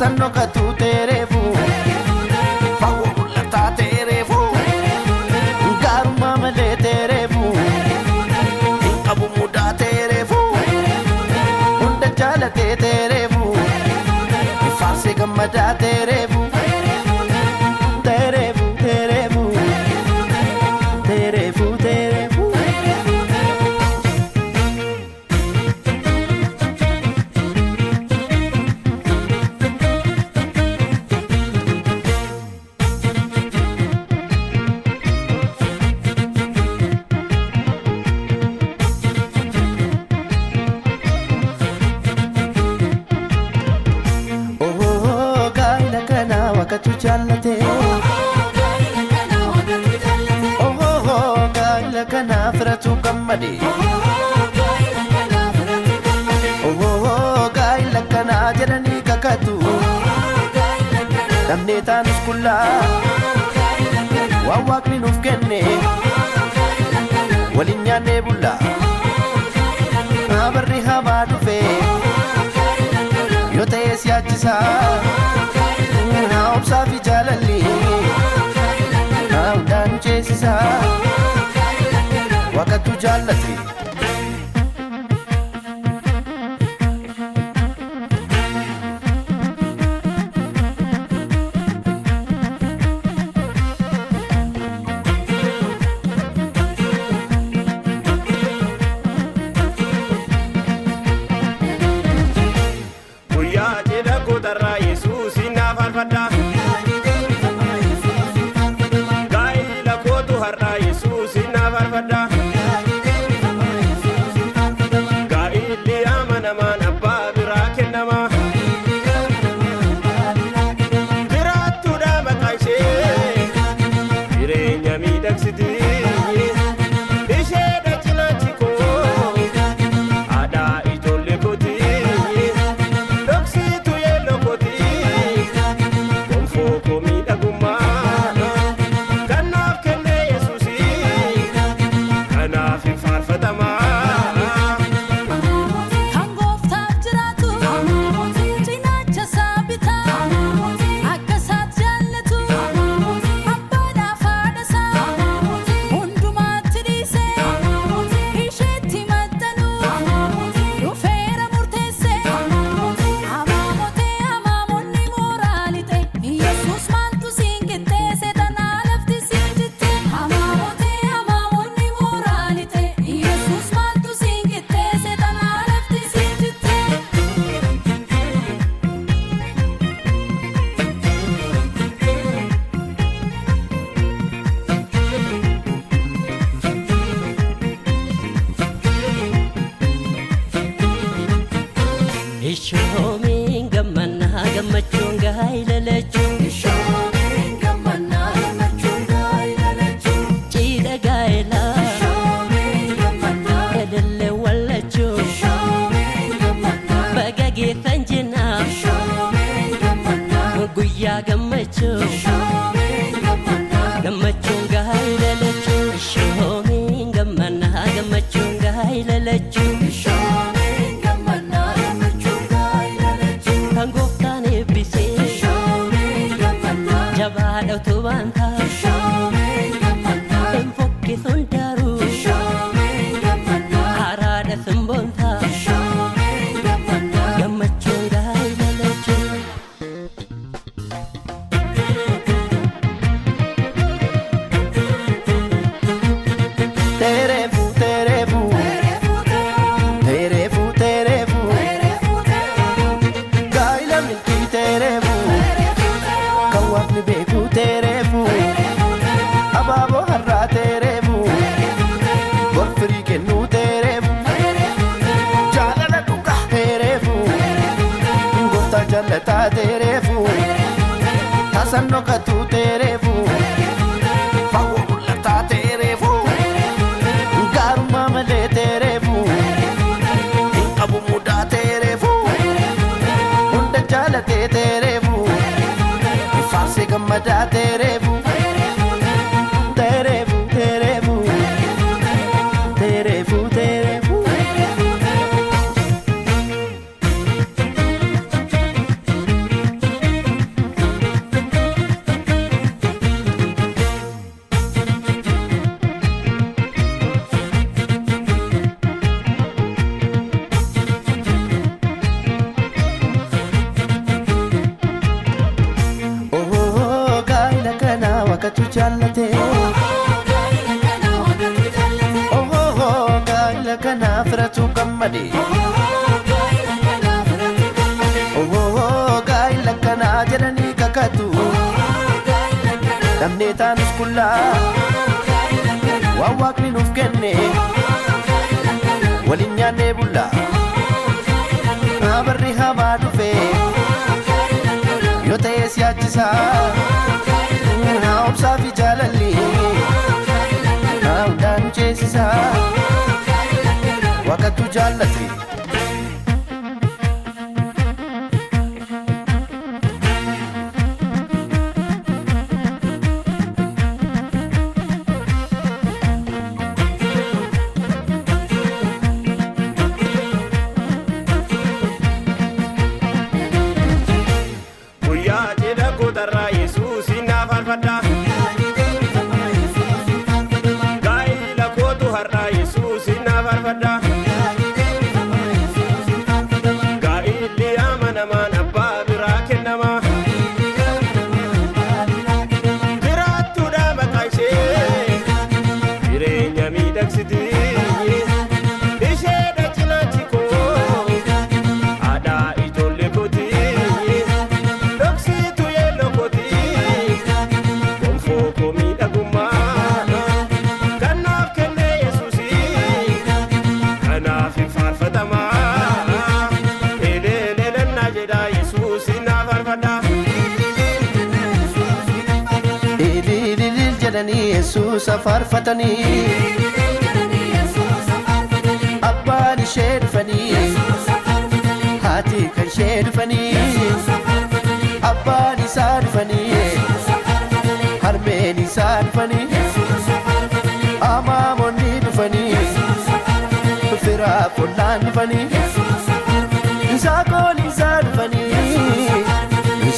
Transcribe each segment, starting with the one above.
Tasan dhokatu teereefu, fagoo mul'ataa teereefu, gaarummaa malee teereefu, hin qabu mudaa teereefu, hunda jaalatee teereefu, faarsee gammadaa teereefu, teereefu teereefu, teereefu teereefu. Oh, gaa'ela kana waaqatu jaallate. Oh, gaa'ela kana firatu gammade. Oh, gaa'ela kana jedhanii kakatu. Dhabnee taanus qullaa waan waaqni nuuf kenne waliin nyaannee bulla. Abarri hamaa dhufe yoo ta'e siyaachisaa. Haa obsaa fi jaalalli haa hundaa nu ceesisaa. Waaqatu jaallate. Guyyaa cidha kootarraa Yesuusin naaf faarfadha. Gaa'ela kootu har'aa Yesuusin naaf faarfadha. Gaa'elli amanamaan abbaa biraa kennama. Jiraattuudha maqaa ishee jireenya miidhagsiti. Isheedha cinaachi koo haadha ijoollee kooti. Dhoksitu yeelloo kooti gonfoo koo miidhagummaa kan naaf kenne Yesuusi kanaaf hin faarfatamaa. Kan gooftaaf jiraatu cinaacha isaa bitaa akka isaatti jaallatu abbaadhaaf haadha isaa hundumaatti dhiisee isheetti maxxanu dhufeera murteessee amaamotee amaamonni mooraa lixe Yesuus maaltu siin qixxeesse tanaa lafti siin jitte amaamotee amaamonni mooraa lixe Yesuus maaltu siin qixxeesse tanaa lafti siin jitte. Ishoomiin gammannaa gammachuun gaa'ela lachuu. Cidha gaa'elaa elellee wallachuu. Baga geessan jennaa guyyaa gammachuu. Gammachuun gaa'ela lachuu. Ishoomiin gammannaa gammachuun gaa'ela lachuu. Kan gooftaan eebbisee jabaadha utubaan ta'a. Hin fokkisuun daruu haaraadha simboon ta'a. Gammachuun gaa'ela lachuu. Teereefu teereefu, teereefu teereefu, gaa'ela milkii teereefu, kan waaqni beeku teereefu, abaaboo har'aa teereefu, gorfirii kennuu teereefu, jaalala dhugaa teereefu, gooftaa jaallataa teereefu, tasan dhokatu teereefu, fagoo mul'ataa teereefu, gaarummaa malee teereefu, hin qabu mudaa teereefu, hunda jaalatee teereefu, faarsee gammadaa teereefu, teereefu teereefu, teereefu teereefu. jaallate. Oh, gaa'ela kana firatu gammade. Oh, gaa'ela kana jedhanii kakatu. Dhabnee taanus qullaa waan waaqni nuuf kenne waliin nyaannee bulla. Barri hamaa dhufe yoo ta'e siyaachisaa obsaa fi jaalalli hundaan nu ceesisaa waaqatu jaallate. Guyyaa cidha kootarraa Yesuusin naa faarfadha. Gaa'ela kootu har'aa Yesuusin naa faarfadha. Gaa'elli amanamaan abbaa biraa kennama. Jiraattuudha maqaa ishee jireenya miidhagsiti. Isheedha cinaachi koo aadaa ijoollee kooti. Dhoksitu yeelloo kooti gonfoo koo miidhagummaa kan naaf kenne Yesuusi kanaaf hin faarfatama. Eleelelennaa jedha Yesuusi naa faarfadha. Ilililil jedhanii Yesuusa faarfatanii abbaan ishee dhufanii haati kan ishee dhufanii abbaan isaa dhufanii harmeen isaa dhufanii amaamonni dhufanii firaaf ollaan dhufanii saaqoliin isaa dhufanii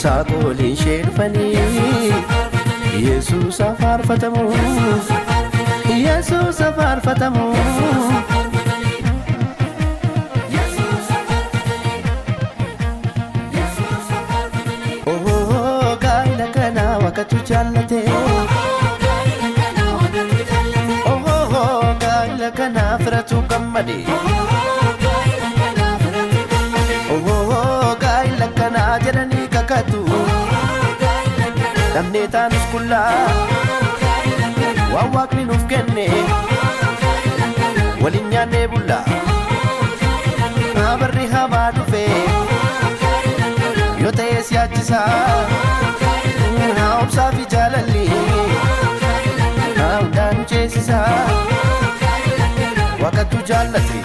saaqoliin ishee dhufanii Yesuusa faarfatamu Yesuusa faarfatamu. Oh, gaa'ela kana waaqatu jaallate. Oh, gaa'ela kana firatu gammade. Oh, gaa'ela kana jedhanii kakatu. Dhabnee taanus qullaa waan waaqni nuuf kenne waliin nyaannee bulla. Barri hamaa dhufe yoo ta'e siyaachisaa obsaa fi jaalalli hundaan nu ceesisaa waaqatu jaallate.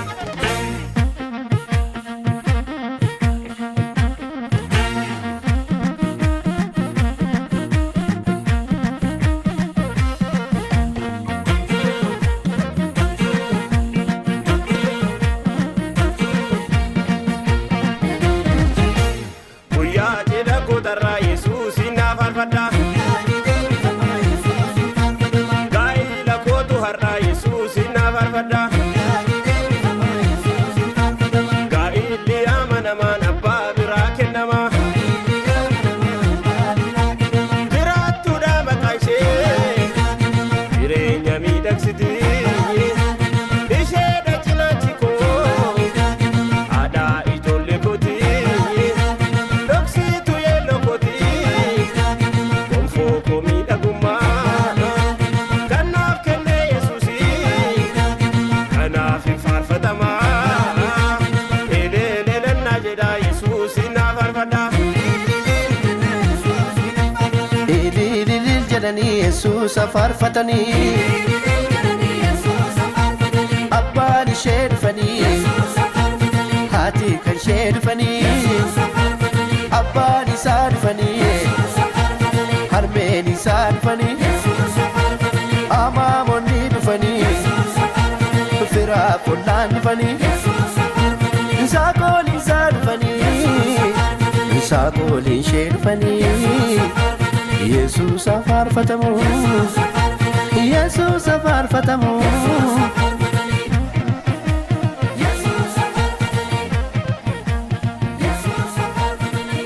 Guyyaa cidha kootarraa Yesuusin naa faarfadha. Gaa'ela kootu har'aa Yesuusin naa faarfadha. Gaa'elli amanamaan abbaa biraa kennama. Jiraattuudha maqaa ishee jireenya miidhagsiti. Isheedha cinaachi koo aadaa ijoollee kooti. Dhoksitu yeelloo kooti gonfoo koo miidhagummaa kan naaf kenne Yesuusi kanaaf hin faarfatama. Eleelelennaa jedha Yesuusi naa faarfadha. Ilililil jedhanii Yesuusa faarfatanii abbaan ishee dhufanii haati kan ishee dhufanii abbaan isaa dhufanii harmeen isaa dhufanii amaamonni dhufanii firaaf ollaan dhufanii saaqoliin isaa dhufanii saaqoliin ishee dhufanii Yesuusa faarfatamu Yesuusa faarfatamu.